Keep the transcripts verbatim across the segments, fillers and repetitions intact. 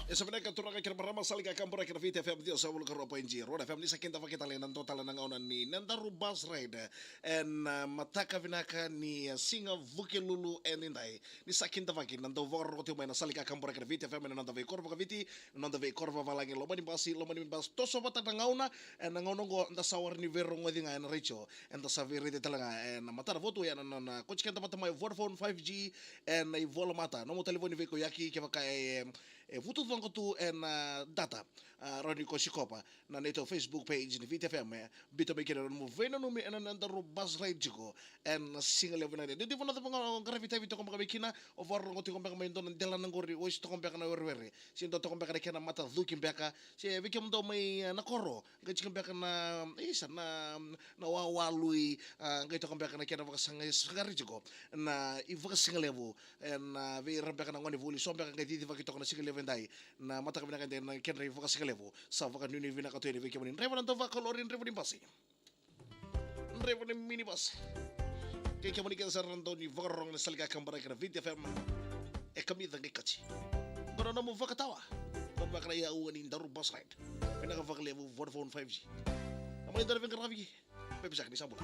E sa vinaka turaga kei na marama, sa lai ka kaburaki na Viti F M, ciwasagavulu ka rua point ji, Rua F M. Ni sa kidavaki tale na dua tale na gauna ni nodaru bus ride ena, ah, mataka vinaka ni, ah, siga Vukelulu edaidai. Ni sa kidavaki, na dau vakarorogo tiko mai na sa lai ka kaburaki na Viti F M ena noda veikoro vakaviti, na noda veikoro vavalagi, loma ni basi, loma ni basi, toso vata na gauna. Ena gauna oqo da sa wara ni veirogoci ga ena retio, eda sa veiraici tale ga ena matana votu, ena nona kauti keda vata mai Vodafone five G ena ivolamata. Nomu talevoni veikauyaki kevaka e, e vutucoqo tu ena data, ah, rawa ni ko sikopa na neitou Facebook page ni Viti F M, e biuta mai kina na nomu veinanumi ena nodaru bus ride tiko ena siga levu vinaka. Dua na vanua cava o qaravi itavi toka beka mai kina, o vakarorogo tiko beka mai dua na delana qori, o isi toka beka na werewere, se dua toka beka na kena matacuki beka, se vei kemudou mai, eh, na koro, qai tiko beka na, isa, na, na wawa lui, ah, qai toka beka na kena vakasaga-, sagari tiko na ivakasigalevu, ena, ah, vei ira beka na gonevuli, so beka qai cicivaki toka na siga levu edai, na mataka vinaka edai, na kedra ivakasigalevu. Sa vakanuinui vinaka tu yani vei kemuni draiva na dau vakalori, draiva ni basi, draiva ni minibus, kei kemuni kece sara na dau ni vakarorogo ena sa lai ka kaburaki na Viti F M. E kamica qai kati. Qo na nomu vakatawa. Qo na vaka na aua ni daru bus ride. Vinaka vakalevu Vodafone five G. Na mai dara veiqaravi. Pepe Saka, ni sa bula.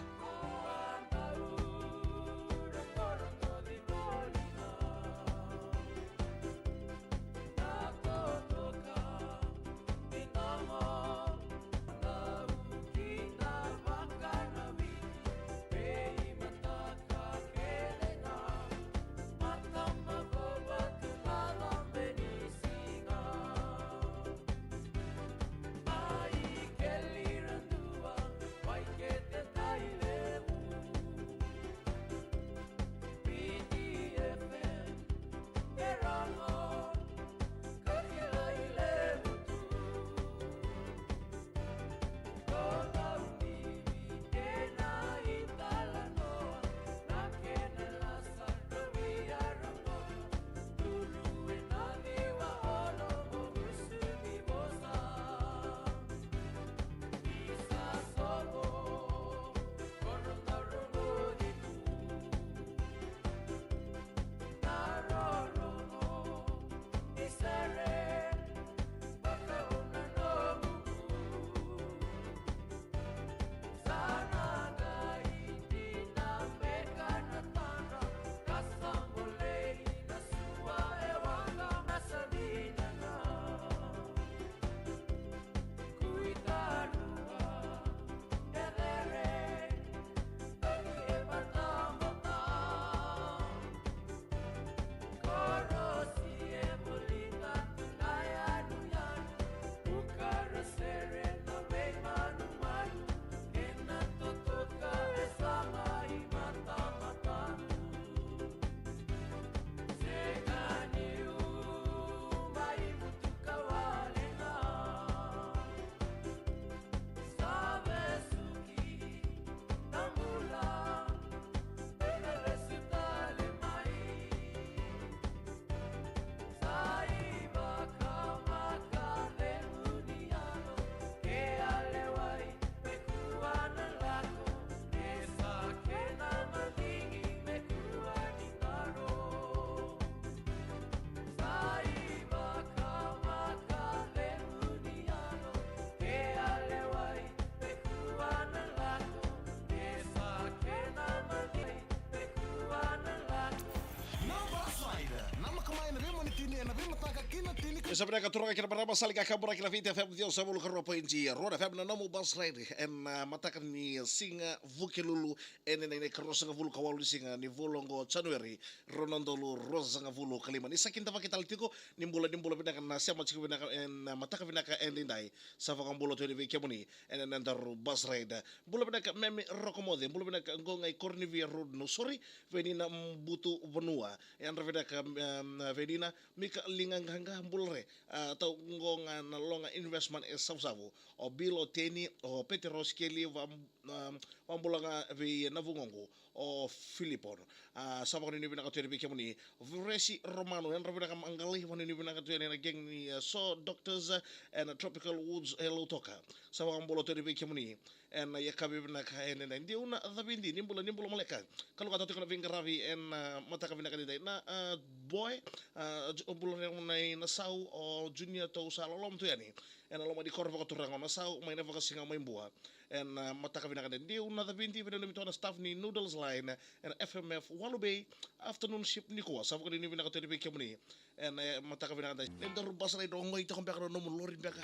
Na bus ride, namaka mai na veimanitini ena veimataka kina tini. E sa vinaka turaga kei na marama, sa lai ka kaburaki na Viti F M, ciwasagavulu ka rua point ji, Rua F M, na nomu bus ride ena, ah, mataka ni siga Vukelulu, ena, na, na ikaruasagavulu ka walu ni siga ni vula oqo, January, rua na udolu ruasagavulu ka lima. Ni sa kidavaki tale tiko, ni bula, ni bula vinaka na sema tiko vinaka ena, ah, mataka vinaka edaidai. Sa vakabula tu yani vei kemuni ena nodaru bus ride. Bula vinaka Memi Rokomoce, bula vinaka Gogai Koronivia Road, Nausori, Venina Butuvanua. Yadra vinaka, em, Venina, Mika Ligaqaqa, bula re, ah, tau qo ga na Loga Investment e Savusavu. O Bilo Teni, o Petero Sikeli, va a, vakabula ga vei na vugoqu o Filipo. A, sa vakanuinui vinaka tu yani vei kemuni. Veresi Romano, yadra vinaka maqali, vakanuinui vinaka tu yani na gang ni, a, So Doctors, a, ena Tropical Woods e Lautoka. Sa vakabula tu yani vei kemuni. Ena yakavi vinaka ena, ena, dina na cavidi, ni bula, ni bula maleka. Kalougata tiko na veiqaravi ena, a, mataka vinaka edaidai. Na, a, boy, a, ju-, bula na, na, na Sau, o Junior, tou sa loloma tu yani. Ena loma ni koro vakaturaga o Nasau, mai na vakasiga mai Bua. Ena, a, mataka vinaka edaidai, dina na cavidi, veinanumi toka na staff ni Noodles Line, ena F M F Walu Bay, afternoon shift nikua, sa vakanuinui vinaka tu yani vei kemuni. Ena, e, mataka vinaka edaidai, ni daru bus ride oqo, i toka beka na nomu lori beka.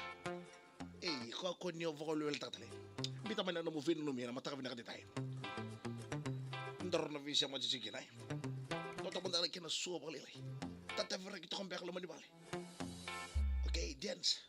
Ei, ko, ko ni o vakaweleweletaka tale. Biuta mai na nomu veinanumi ena mataka vinaka edaidai. Daru na veisema tiko kina, e. Totoka mada na kena sua vakalailai. Tataviraki toka beka loma ni vale. Okay, dance.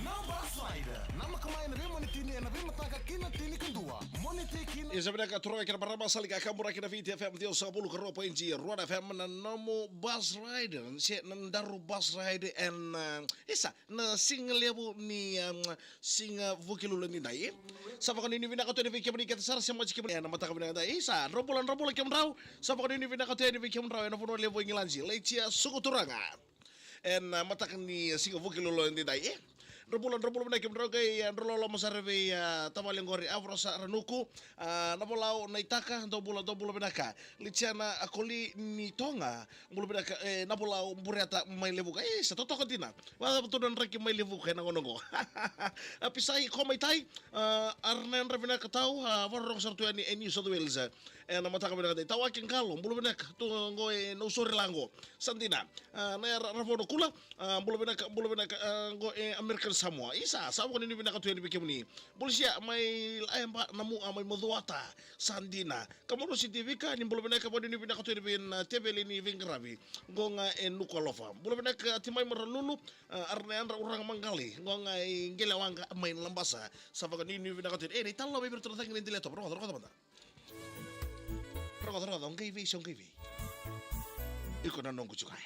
Na Bus Ride, namaka mai na veimonitini ena veimataka kina tinikadua. Moniti kina. Isa vinaka turaga kei na marama, sa li ka kaburaki na Viti F M, ciwasagavulu ka rua point rua na F M, na nomu Bus Ride, se na daru Bus Ride ena, e, isa, na siga levu ni, um, siga Vukelulu edaidai. Sa vakanuinui vinaka tu yani vei kemuni kece sara, se mai kemuni ena mataka vinaka edaidai. Isa, dra bula, dra bula kemudrau. Sa vakanuinui vinaka tu yani vei kemudrau ena vanua levu e Igiladi. Lai tia suku turaga. Ena, a, mataka ni siga Vukelulu edaidai, e. Dra bula, dra bula vinaka kemudrau, qai, a, dra loloma sara vei, a, tavale qori, a, Vorosa Ranuku, a, Navolau Naitaka, dou bula, dou bula vinaka. Litiana, a, Koli ni Toga, bula vinaka, e, Navolau Bureta mai Levuka. E, sa totoka dina. Vakacava tu na draki mai Levuka ena gauna qo? A, Pisai, ko mai tai, a, ara na yadra vinaka tau, a, vakarorogo sara tu yani e New South Wales, a, E na mataka vinaka dei, Tawake Qalo, bula vinaka, tu qo e Nausori Lago. Sa dina. A, na yara Ravono Kula, a, bula vinaka, bula vinaka, a, qo e American Samoa. Isa, sa vakanuinui vinaka tu yani vei kemuni. Bula sia mai Laeba na Mua mai Macuata. Sa dina. Kamarosi Tivika, ni bula vinaka, vakanuinui vinaka tu yani vei na teveli ni veiqaravi. Qo ga e Nukualofa. Bula vinaka, Timai Maralulu, a, Arneandra Uraga Maqali. Qo ga e Qelewaqa mai Labasa. Sa vakanuinui vinaka tu yani. E, na italanoa mai vei iratou na cagi ni Delator. Rogoca, rogoca mada. Rogoca, rogoca, o qai vei, se o qai vei. Iko na noqu tiko ga.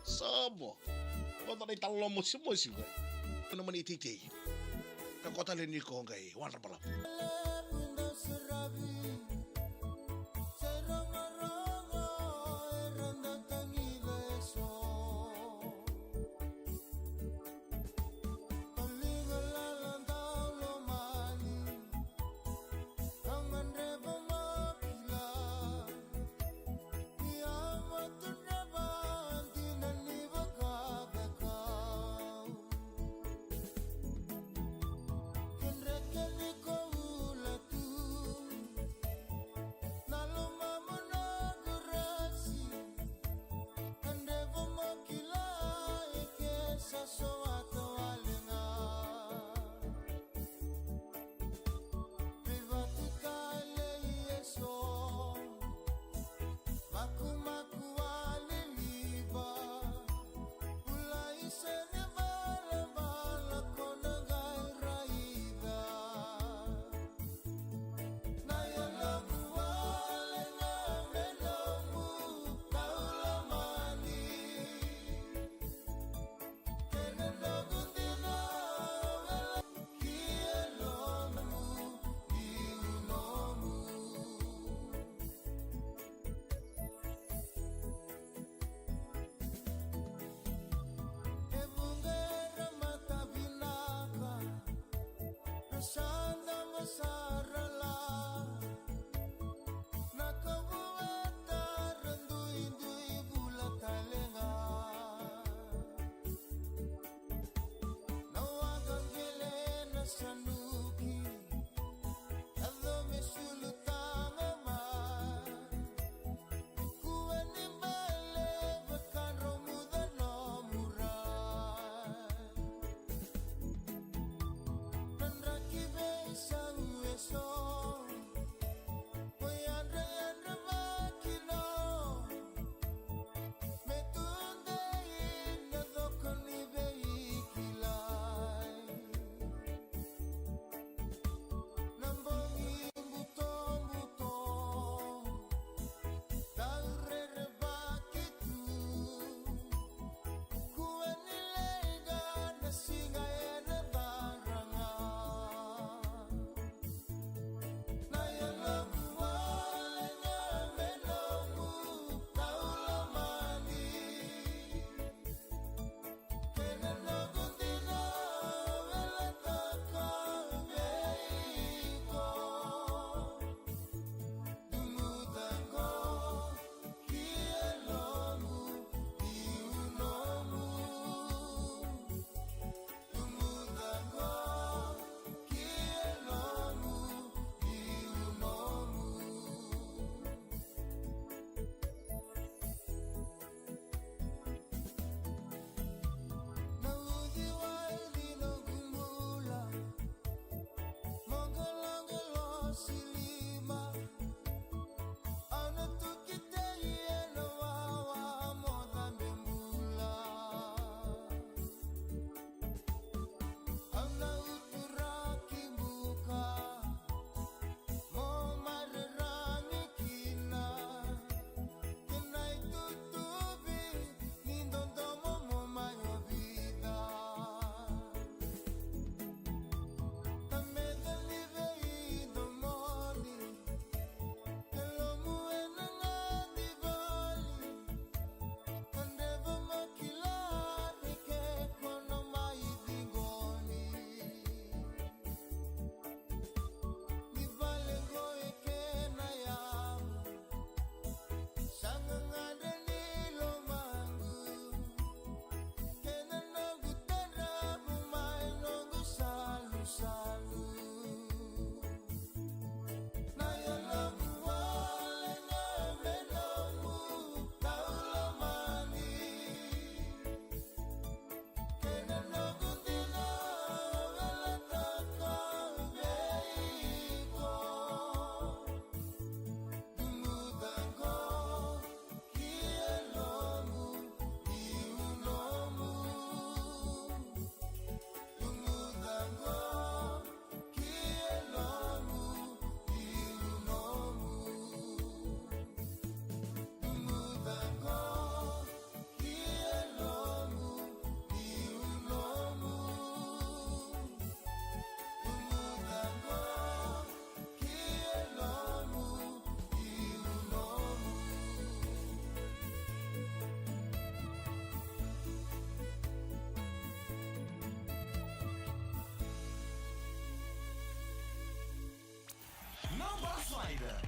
Sobo. Rogoca na italanoa mosimosi qo. Na mani teitei. Ka ko tale ni ko qai wadra balavu.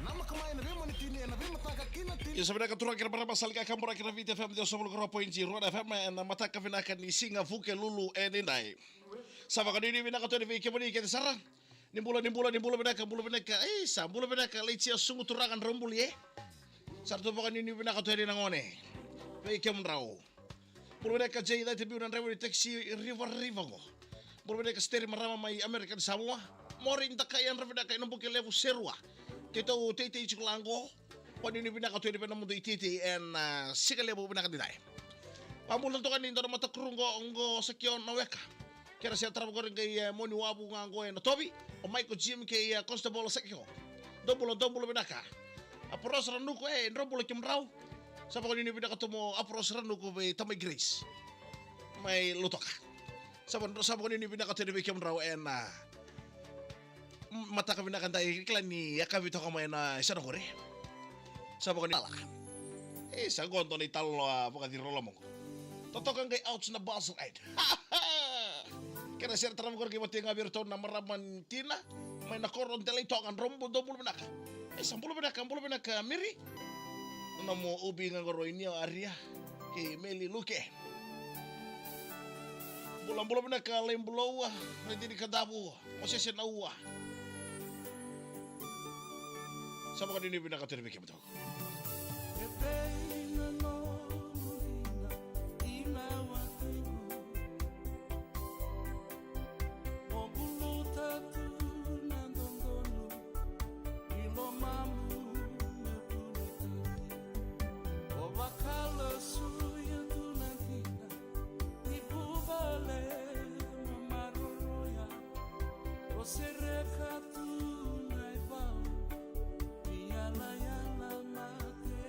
Namaka mai na veimanitini ena veimataka kina tini. Isa vinaka turaga kei na marama, sa liga ka muraki na Viti F M, ciwasagavulu ka rua poidi rua na F M, ena mataka vinaka ni siga Vukelulu edaidai. Sa vakanuinui vinaka tu yani vei kemuni kece sara. Ni bula, ni bula, ni bula vinaka, bula vinaka. Ei, sa bula vinaka, lai tia sugu turaga drau buli, e. Sa ratou vakanuinui vinaka tu yani na gone vei kemudrau. Bula vinaka Jay, cai te biu na draiva ni taxi rivariva qo. Bula vinaka Steri marama mai American Samoa. Mori Dakai, yadra vinaka ena Buke Levu Serua. Keitou teitei tiko la qo. Vakanuinui vinaka tu yani vei na mudu i teitei ena, ah, siga levu vinaka ni dai. Vabula toka ni dua na matakuru qo, qo Sakio na weka. Kena sere tara vakori qai, eh, moni wavu ga qo ena Tovi. O Michael Jim kei, eh, Constable Sakio. Dou bula, dou bula vinaka. Apros Ranuku, e, drau bula kemudrau. Sa vakanuinui vinaka tu mo Apros Ranuku vei tamai Grace mai Lautoka. Sa vaka, sa vakanuinui vinaka tu yani vei kemudrau ena, ah, mataka vinaka dai, kila ni yakavi toka mai na isana qori. Sa vakanuinui. E, sa qo dua na italo, ah, vakaciri loloma qo. Totoka qai ouch na bus ride. Kena sere tara vakori qai vata ga vei iratou na marama ni Tina mai na koro Delai Toga, drau bula, dou bula vinaka. E, sa bula vinaka, bula vinaka Miri. Na nomu ubi ga qo rau i Nia, o Aria kei Meli Luke. Bula, bula vinaka Lai Bulaua, na Dini Kadavu, Mosese Naua. Sa vakanuinui vinaka tu yani vei kemudrau. E tei na nomu dina i na watimu. O buluta tu na dodonu i lomamu, meu tu ni tani. O vakalasu ia tu na dina ni vuvale mamaroroya. O sereka tu na ivau ni yalayala mate.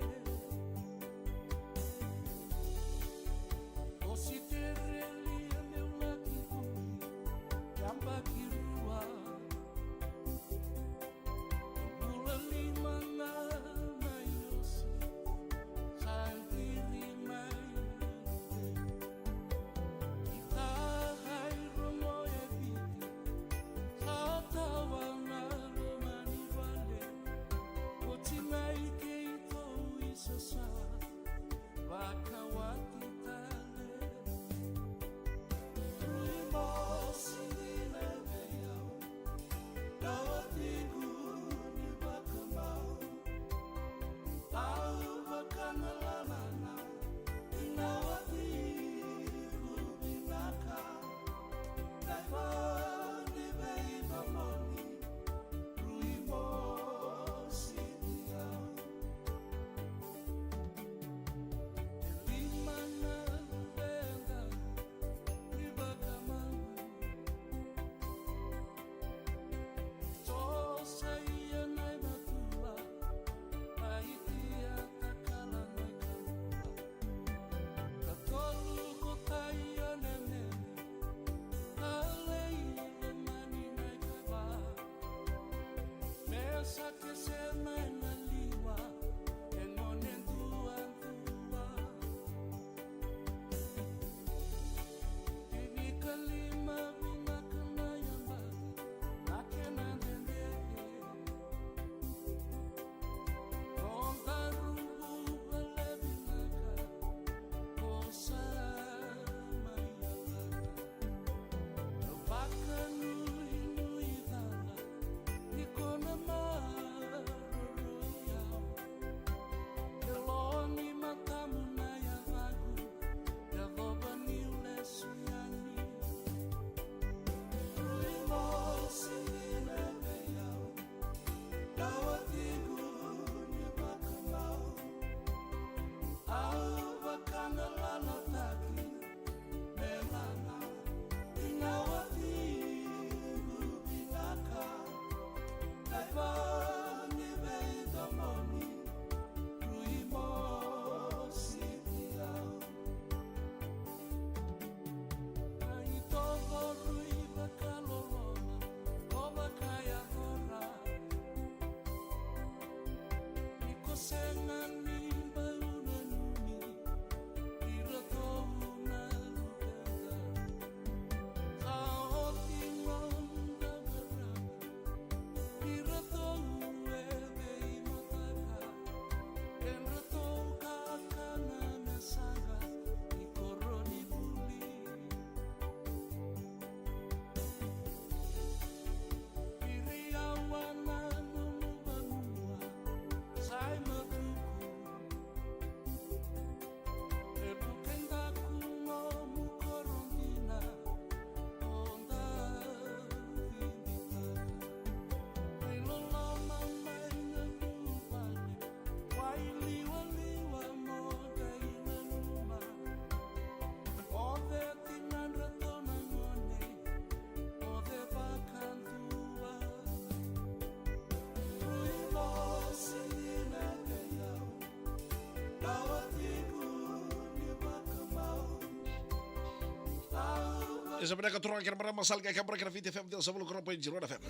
Sa vinaka turaga kei na marama, sa laki kabra kei na Viti F M, dua na sagavulu ka rua point zero F M.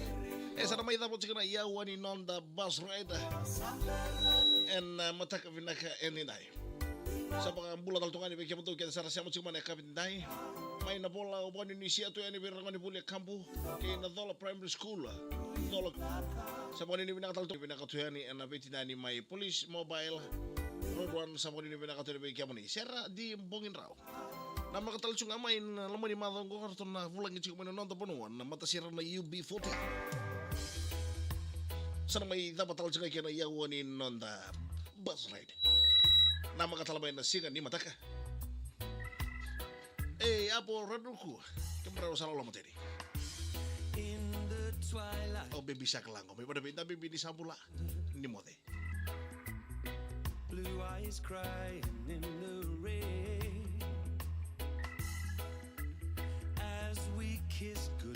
E sa na mai cava tiko na yawa ni noda bus ride. Ena, uh, mataka vinaka edaidai. Sa vakabula tale tu ga yani vei kemudou kece sara sema tiko mai na yakavi edaidai. Mai na vola o Vaninusia tu yani vei ragone vuli e Kabu kei na Cola Primary School. Cola. Sa vakanuinui vinaka tale tu, vinaka tu yani ena veitinani mai Police Mobile Road One, sa vakanuinui vinaka tu yani vei kemuni. Sera di bogi drau. Namaka tale tu ga mai na loma ni macawa oqo, ratou na vulagi tiko mai na noda vanua na matasere na U B forty. Sa na mai cava tale tu ga kei na yawa ni noda bus ride. Namaka tale mai na siga ni mataka. Ei, Apo Raduku, kemudou sa loloma teni. In the twilight. O Baby Shark lago mai vada vei da Baby ni sa bula ni moce. Blue eyes crying in the rain. As we kiss goodbye.